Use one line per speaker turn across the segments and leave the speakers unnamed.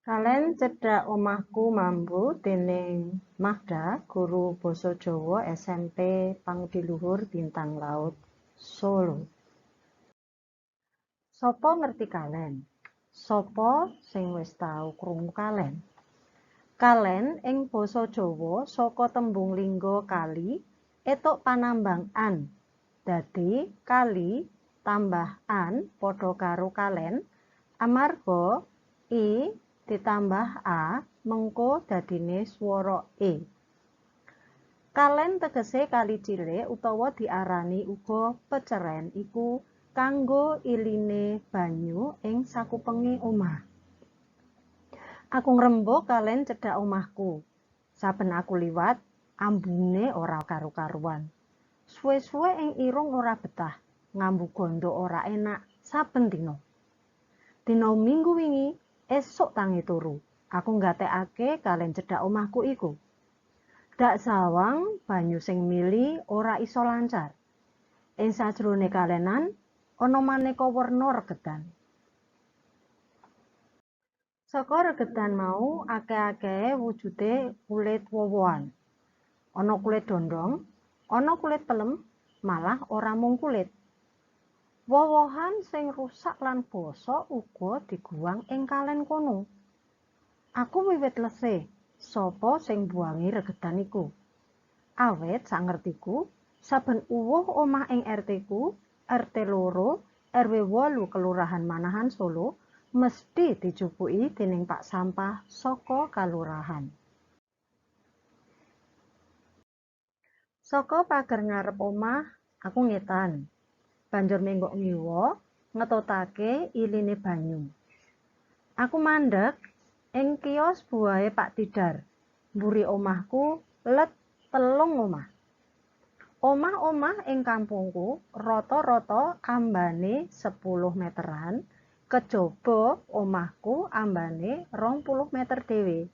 Kalen cedhak omahku mambu dening Magda, guru basa Jawa SMP Pangudi Luhur Bintang Laut, Solo. Sapa ngerti kalen? Sapa sing wis tau krungu kalen? Kalen ing basa Jawa saka tembung lingga kali etuk panambang an. Dadi kali tambah an padha karo kalen amarga i ditambah a mengko dadine swara e. Kalen tegese kali cilik utawa diarani uga peceren iku kanggo iline banyu ing sakupenge omah. Aku ngrembug kalen cedhak omahku. Saben aku liwat, ambune ora karu-karuan. Suwe-suwe ing irung ora betah, ngambu gondo ora enak saben dina. Dina Minggu wingi, esuk tangi turu, aku nggatekake kalen cedhak omahku iku. Dak sawang banyu sing mili ora iso lancar. Ing sajrone kalenan ana maneka werna regedan. Saka regedan mau akeh-akehe wujude kulit woh-wohan. Ana kulit dondong, ana kulit pelem, malah ora mung kulit. Woh-wohan sing rusak lan bosok uga diguwang ing kalen kono. Aku wiwit lesih, sapa sing mbuwangi regedan iku. Awit sangertiku, saben uwuh omah ing RT ku, RT 2, RW 8 Kelurahan Manahan Solo, mesti dijupuki dening pak sampah saka kalurahan. Saka pager ngarep omah, aku ngetan. Banjur menggok ngiwa, ngetutake iline banyu. Aku mandeg ing kios buahe Pak Tidar. Mburi omahku let 3 omah. Omah-omah ing kampungku rata-rata ambane 10 meteran, kejaba omahku ambane 20 meter dhewe.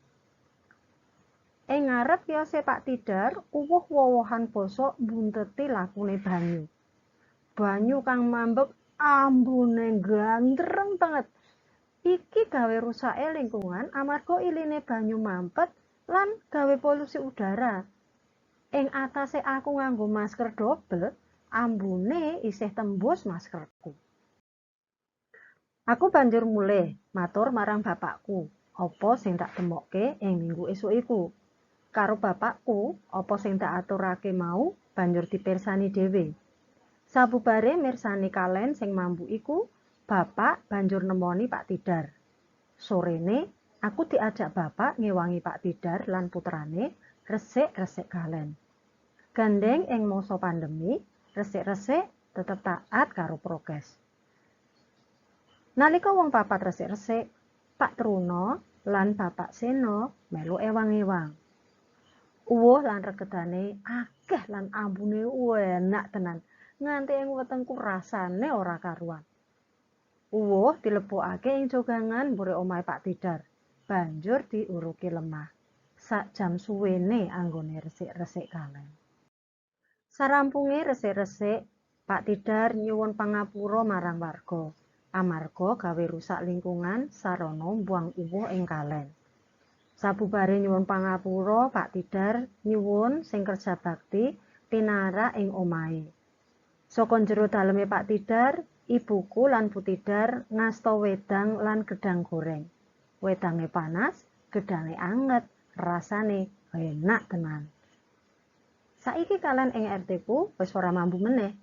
Ing ngarep kiose Pak Tidar, uwuh woh-wohan bosok mbunteti lakune banyu. Banyu kang mambek ambune gandreng banget. Iki gawe rusake lingkungan amarga iline banyu mampet lan gawe polusi udara. Ing atase aku nganggo masker dobel, ambune isih tembus maskerku. Aku banjur mulih matur marang bapakku, apa sing tak temokke ing minggu esuk iku. Karo bapakku, apa sing tak aturake mau banjur dipirsani dhewe. Sabubare mirsani kalen sing mambu iku, bapak banjur nemoni Pak Tidar. Sorene, aku diajak bapak ngewangi Pak Tidar lan putrane resik-resik kalen. Gandeng ing masa pandemi, resik-resik tetep taat karo prokes. Nalika wong papat resik-resik, Pak Truno lan Bapak Seno melu ewang-ewang. Uwuh lan regedane akeh lan ambune enak tenan. Nganti ing wetengku rasane ora karuan. Uwuh dilebokake ing jogangan mburi omahe Pak Tidar, banjur diuruki lemah. Sak jam suwene anggone resik-resik kalen. Sarampunge resik-resik, Pak Tidar nyuwun pangapura marang warga, amarga gawe rusak lingkungan sarana mbuang uwuh ing kalen. Sabubare nyuwun pangapura, Pak Tidar nyuwun sing kerja bakti pinarak ing omahe. Saka jero daleme Pak Tidar, ibuku lan Bu Tidar ngasta wedang lan gedang goreng. Wedange panas, gedange anget, rasane enak tenan. Saiki kalen ing RT ku wis ora mambu meneh.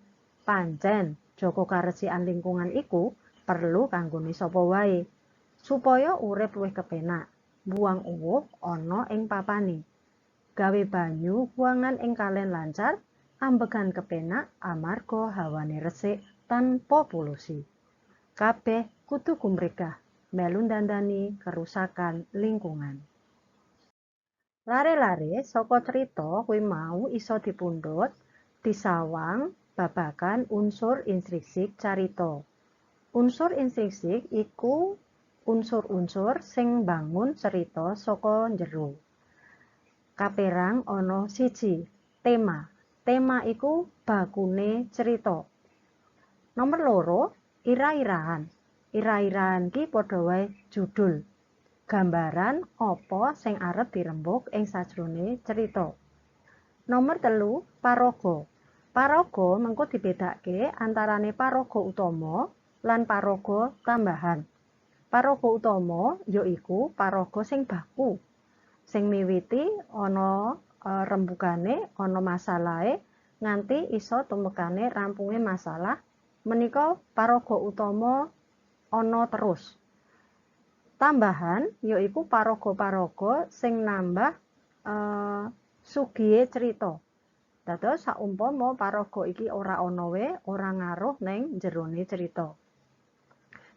Pancen jaga karesikan lingkungan iku perlu kanggone sapa wae supaya urip luwih kepenak. Buang uwuh ana ing papane. Gawe banyu buangan ing kalen lancar, ambegan kepenak amarga hawane resik tanpa polusi. Kabeh kudu gumregah melu ndandani kerusakan lingkungan. Lare-lare saka crita kuwi mau iso dipundhut disawang babagan unsur intrinsik carita. Unsur intrinsik iku unsur-unsur sing mbangun cerita saka njero. Kaperang ana 1, tema. Tema iku bakune cerita. Nomor 2, ira-irahan. Ira-irahan ki padha wae judul. Gambaran apa sing arep dirembug ing sajrone cerita. Nomor 3, paraga. Paraga mengko dibedakake antarane paraga utama lan paraga tambahan. Paraga utama yaiku paraga sing baku, sing miwiti ana rembugane, ana masalahe nganti iso tumekane rampunge masalah. Menika paraga utama ana terus. Tambahan yaiku paraga-paraga sing nambah sugihe cerita. Dados saumpama paraga iki ora ana we, ora ngaruh ning jerone cerita.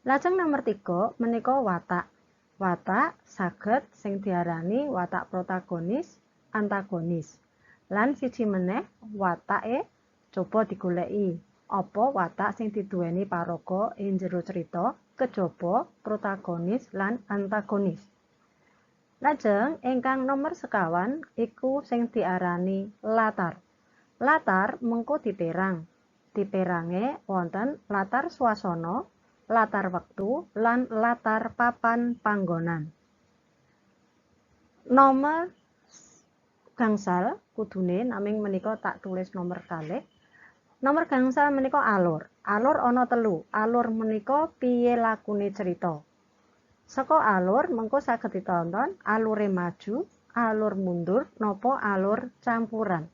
Lajeng nomor 3 menika watak. Watak saged sing diarani watak protagonis, antagonis. Lan siji meneh watake coba digoleki. Apa watak sing diduweni paraga ing jero cerita kejaba protagonis lan antagonis. Lajeng ingkang nomor 2 iku sing diarani latar. Latar mengko diperang. Diperange wonten latar swasana, latar wektu, lan latar papan panggonan. Nomor gangsal kudune naming menika tak tulis nomor kalih. Nomor gangsal menika alur. Alur ana 3. Alur menika piye lakune cerita. Saka alur mengko saged ditonton alure maju, alur mundur, napa alur campuran.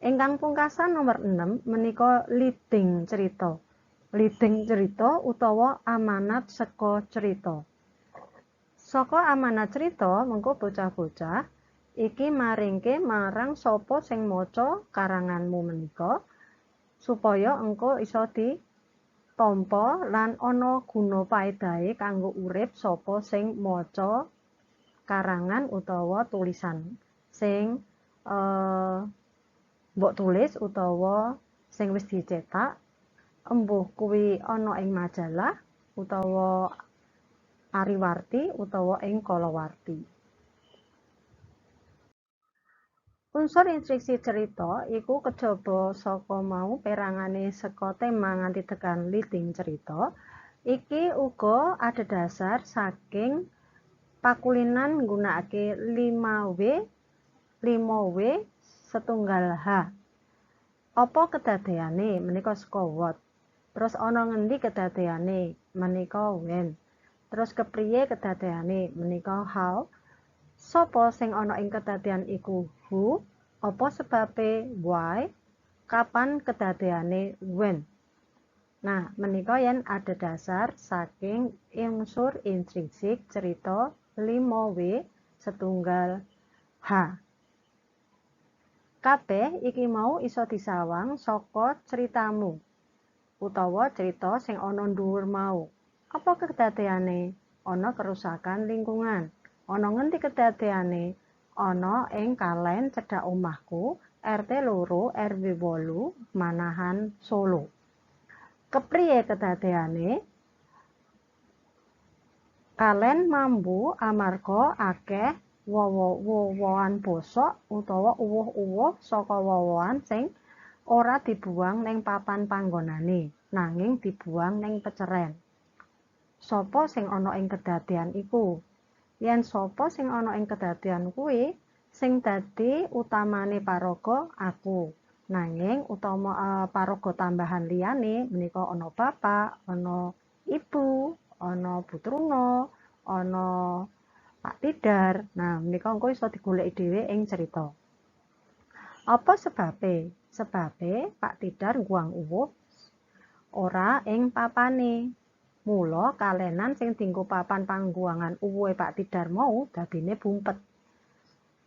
Ingkang pungkasan nomor 6 menika leading cerita. Leading cerita utawa amanat saka cerita. Saka amanat cerita mengko bocah-bocah iki maringke marang sapa sing maca karanganmu menika supaya engko iso ditampa lan ana guna paedahe kanggo urip sapa sing maca karangan utawa tulisan sing mbok tulis utawa sing wis dicetak, embuh kuwi ana ing majalah utawa ariwarti utawa ing kalawarti. Unsur instruksi cerita iku kejaba saka mau perangane saka tema nganti tekan leading cerita. Iki uga adhedhasar saking pakulinan nggunakake 5W, 5W setunggal H. Apa kedadeane menika saka what. Terus ana ngendi kedadeane menika when. Terus kepriye kedadeane menika how. Sapa sing ana ing kedadean iku who, apa sebabe why, kapan kedadeane when. Nah, menika yen adhedhasar saking unsur intrinsik cerita 5W setunggal H. Kabeh iki mau iso disawang saka ceritamu utawa cerita sing ana dhuwur mau. Apa kedadeane? Ana kerusakan lingkungan. Ana ngendi kedadeane? Ana ing kalen cedhak omahku, RT 2 RW 8, Manahan, Solo. Kepriye kedadeane? Kalen mambu amarga akeh wowo-wowoan bosok utawa uwuh-uwuh saka wowoan sing ora dibuang ning papan panggonane, nanging dibuang ning peceren. Sapa sing ana ing kedadean iku? Yen sapa sing ana ing kedadean kuwi sing dadi utamane paraga aku. Nanging utama paraga tambahan liyane menika ana bapak, ana ibu, ana Bu Truno, ana Pak Tidar. Nah, menika engko iso digoleki dhewe ing cerita. Apa sebabe? Sebabe Pak Tidar ngguang uwuh ora ing papane. Mula kalenan sing dienggo papan pangguangan uwuhe Pak Tidar mau dadine bumpet.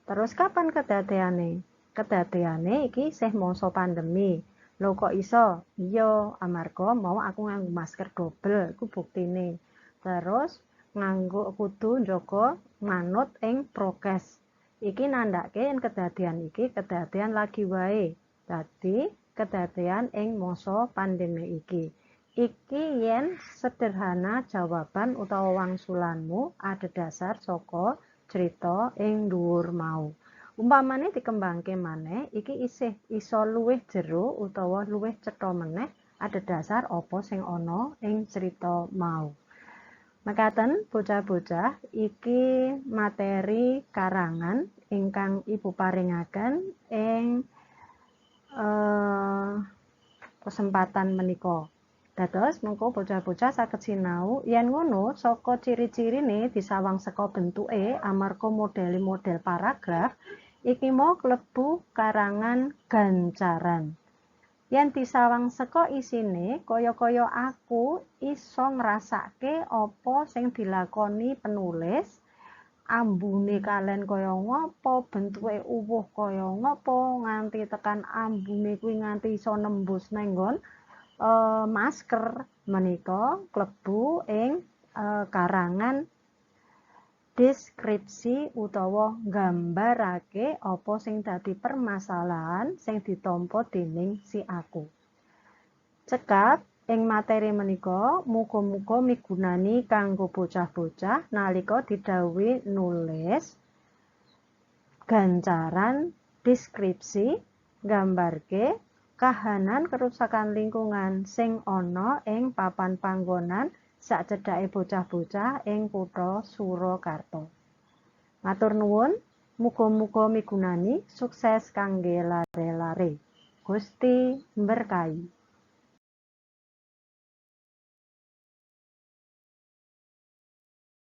Terus kapan kedadeane? Kedadeane iki isih masa pandemi. Lho kok iso? Iya, amarga mau aku nganggo masker dobel, iku buktine. Terus nganggo kudu njaga manut ing prokes. Iki nandhake yen kedadean iki kedadean lagi wae. Dadi kedadean ing masa pandemi iki. Iki yen sederhana jawaban utawa wangsulanmu adhedhasar saka cerita ing dhuwur mau. Umpamane dikembangke maneh, iki isih iso luwih jero utawa luwih cetha meneh adhedhasar apa sing ana ing cerita mau. Mekaten, bocah-bocah, iki materi karangan ingkang Ibu paringaken ing kesempatan menika. Dados mengko bocah-bocah saged sinau yen ngono saka ciri-cirine disawang saka bentuke, amarga modele model paragraf, iki mau klebu karangan gancaran. Yen disawang saka isine, kaya-kaya aku iso ngrasake apa sing dilakoni penulis, ambune kalen kaya ngapa, bentuke uwuh kaya ngapa, nganti tekan ambune kuwi nganti iso nembus nang nggon masker, menika klebu ing karangan deskripsi utawa nggambarake apa sing dadi permasalahan sing ditampa dening si aku. Cekap ing materi menika, muga-muga migunani kanggo bocah-bocah nalika didhawuhi nulis gancaran deskripsi, nggambarke kahanan kerusakan lingkungan sing ana ing papan panggonan sacedhake bocah-bocah ing kutha Surakarta. Matur nuwun, muga-muga migunani, sukses kangge lare-lare. Gusti mberkahi.